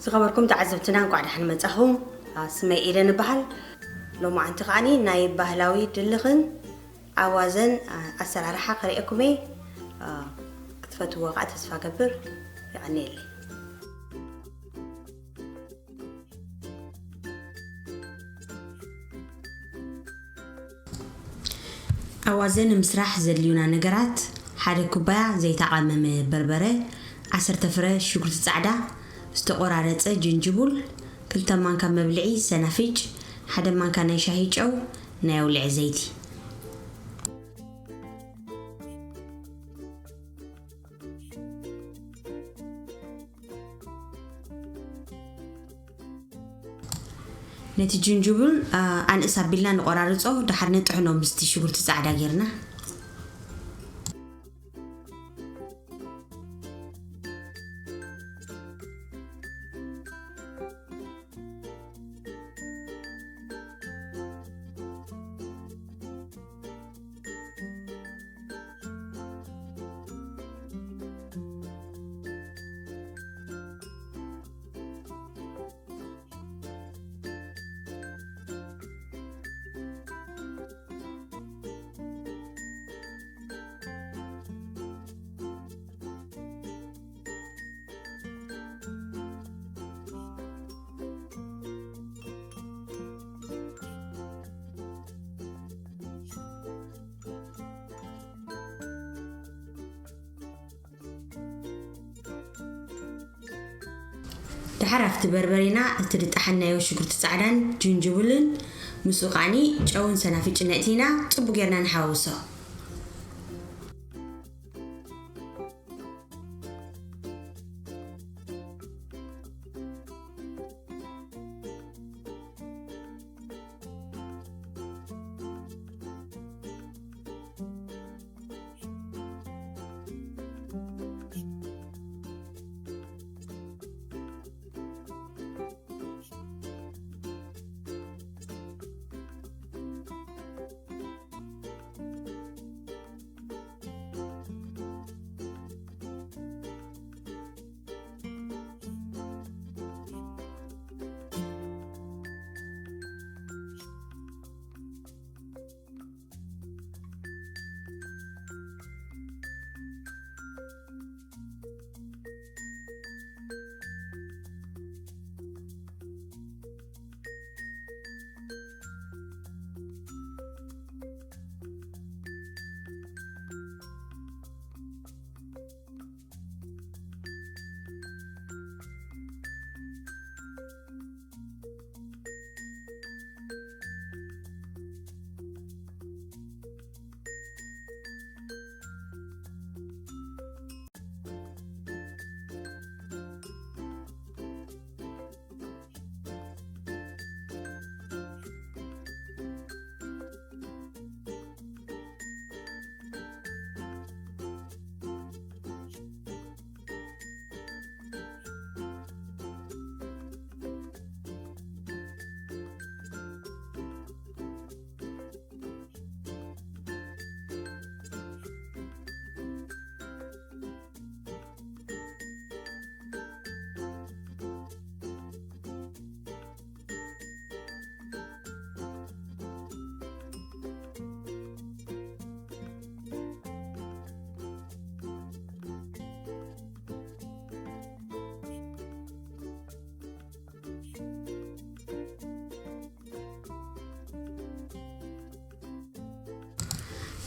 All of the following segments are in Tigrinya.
ዝኸበርኩም ተዓዘብትና፣ እንኳዕ ደሓን መጻኹም። ኣ፣ ስመይ ኤደን እበሃል። ሎማዓንቲ ከዓኒ ናይ ባህላዊ ድልኽን ኣዋዘን፣ ኣ፣ ኣሰራርሓ ከርእየኩም እየ። ኣ፣ ክትፈትዎ ከዓ ተስፋ ገብር። የቐንየለይ። ኣዋዘ ንምስራሕ ዘድልዩና ነገራት፣ ሓደ ኩባያ ዘይተቓመመ በርበረ፣ ዓሰርተ ፍረ ሽጉርቲ ጻዕዳ፣ ዝተቖራረጸ ጅንጅቡል፣ ክልተ ማንካ መብልዒ ሰናፍጭ፣ ሓደ ማንካ ናይ ሻሂ ጨው፣ ናይ ኣውሊዕ ዘይቲ። ነቲ ጅንጅብል፣ ኣ፣ ኣንእስ ኣቢልና ንቆራርጾ፣ ደሓር ንጥሕኖ ምስቲ ሽጉርቲ ጻዕዳ ጌርና። ደሓር ኣብቲ በርበሬና እቲ ዝጠሓናዮ ሽጉርቲ ጻዕዳን ጅንጅብልን ምስኡ ከዓኒ ጨውን ሰናፍጭን ነእቲና ጽቡቅ ጌርና ንሓዋውሶ።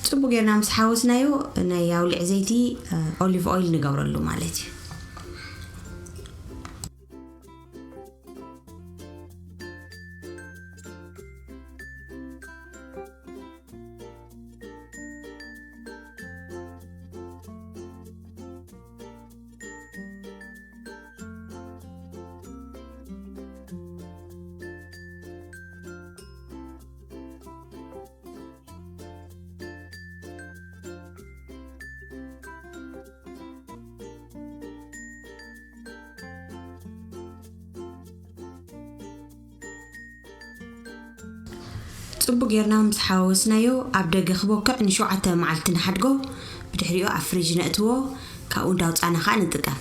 ጽቡቅ ጌርና ምስ ሓወስናዮ፣ ናይ ኣውሊዕ ዘይቲ፣ ኦሊቭ ኦይል ንገብረሉ ማለት እዩ። ጽቡቅ ጌርና ምስ ሓወስናዮ፣ ኣብ ደገ ክቦክዕ ንሸውዓተ መዓልቲ ንሓድጎ። ብድሕሪኡ ኣብ ፍሪጅ ነእትዎ፣ ካብኡ እንዳውጻና ከኣ ንጥቀም።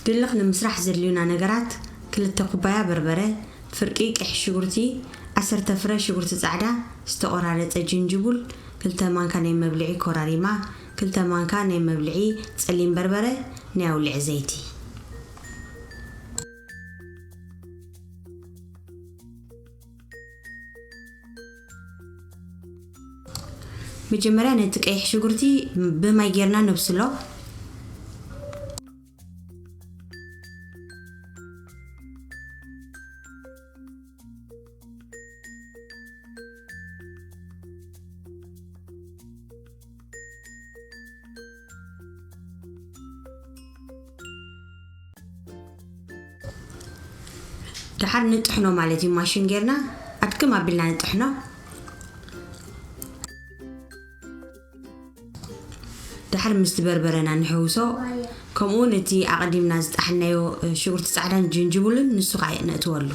ድልኽ ንምስራሕ ዘድልዩና ነገራት፣ ክልተ ኩባያ በርበረ፣ ፍርቂ ቀይሕ ሽጉርቲ፣ ዓሰርተ ፍረ ሽጉርቲ ጻዕዳ፣ ዝተቖራረጸ ጅንጅቡል፣ ክልተ ማንካ ናይ መብልዒ ኮራሪማ፣ ክልተ ማንካ ናይ መብልዒ ጸሊም በርበረ፣ ናይ ኣውሊዕ ዘይቲ። መጀመርያ ነቲ ቀይሕ ሽጉርቲ ብማይ ጌርና ነብስሎ። ደሓር ንጥሕኖ ማለት እዩ። ማሽን ጌርና ኣድክም ኣቢልና ንጥሕኖ። ደሓር ምስቲ በርበረና ንሕውሶ፣ ከምኡውን እቲ ኣቐዲምና ዝጠሓናዮ ሽጉርቲ ጻዕዳን ጅንጅብሉን ንሱ ኸዓ ነእትወሉ።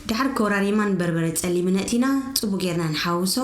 ደሓር ኮራሪማን በርበረ ጸሊምን ኣእቲና ጽቡቕ ጌርና ንሓውሶ።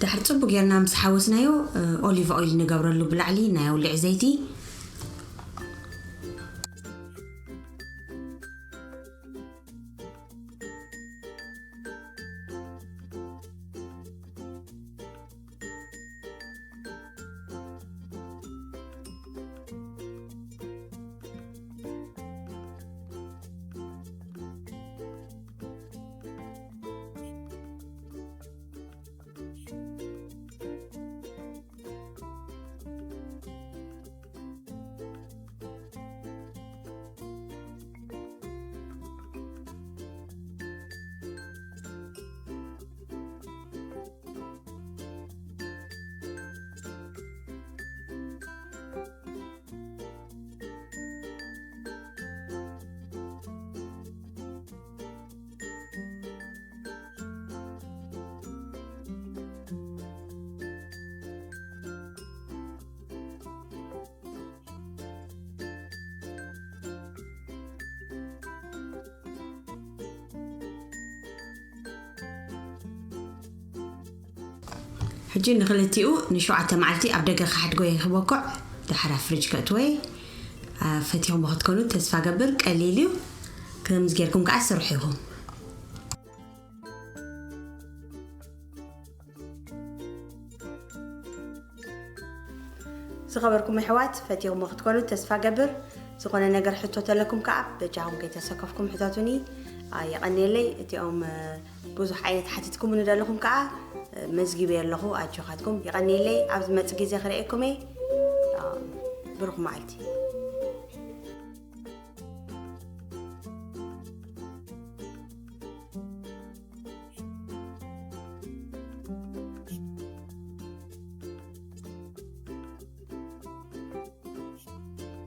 ድሕሪ ጽቡቅ ጌርና ምስ ሓወስናዮ፣ እ፣ ኦሊቭ ኦይል ንገብረሉ ብላዕሊ ናይ ኣውሊዕ ዘይቲ። ሕጂ ንክልቲኡ ንሸውዓተ መዓልቲ ኣብ ደገ ክሓድጎ እየ ክበኩዕ፣ ድሓር ኣብ ፍሪጅ ከእትወ እየ። ፈቲኹም ክትኮኑ ተስፋ ገብር። ቀሊል እዩ። ከምዚ ጌርኩም ከዓ ስርሑ ኢኹም። ዝኸበርኩም ኣሕዋት፣ ፈቲኹም ክትኮኑ ተስፋ ገብር። ዝኾነ ነገር ሕቶ ተለኩም ከዓ በጃኹም ከይተሰከፍኩም ሕተቱኒ። የቐንየለይ። እቲኦም ብዙሕ ዓይነት ሓቲትኩም ንደለኹም ከዓ መዝጊበ ኣለኹ። ኣጆኻትኩም። የቐንየለይ። ኣብ ዝመጽእ ግዜ ክርእየኩም እየ። ብሩኽ መዓልቲ።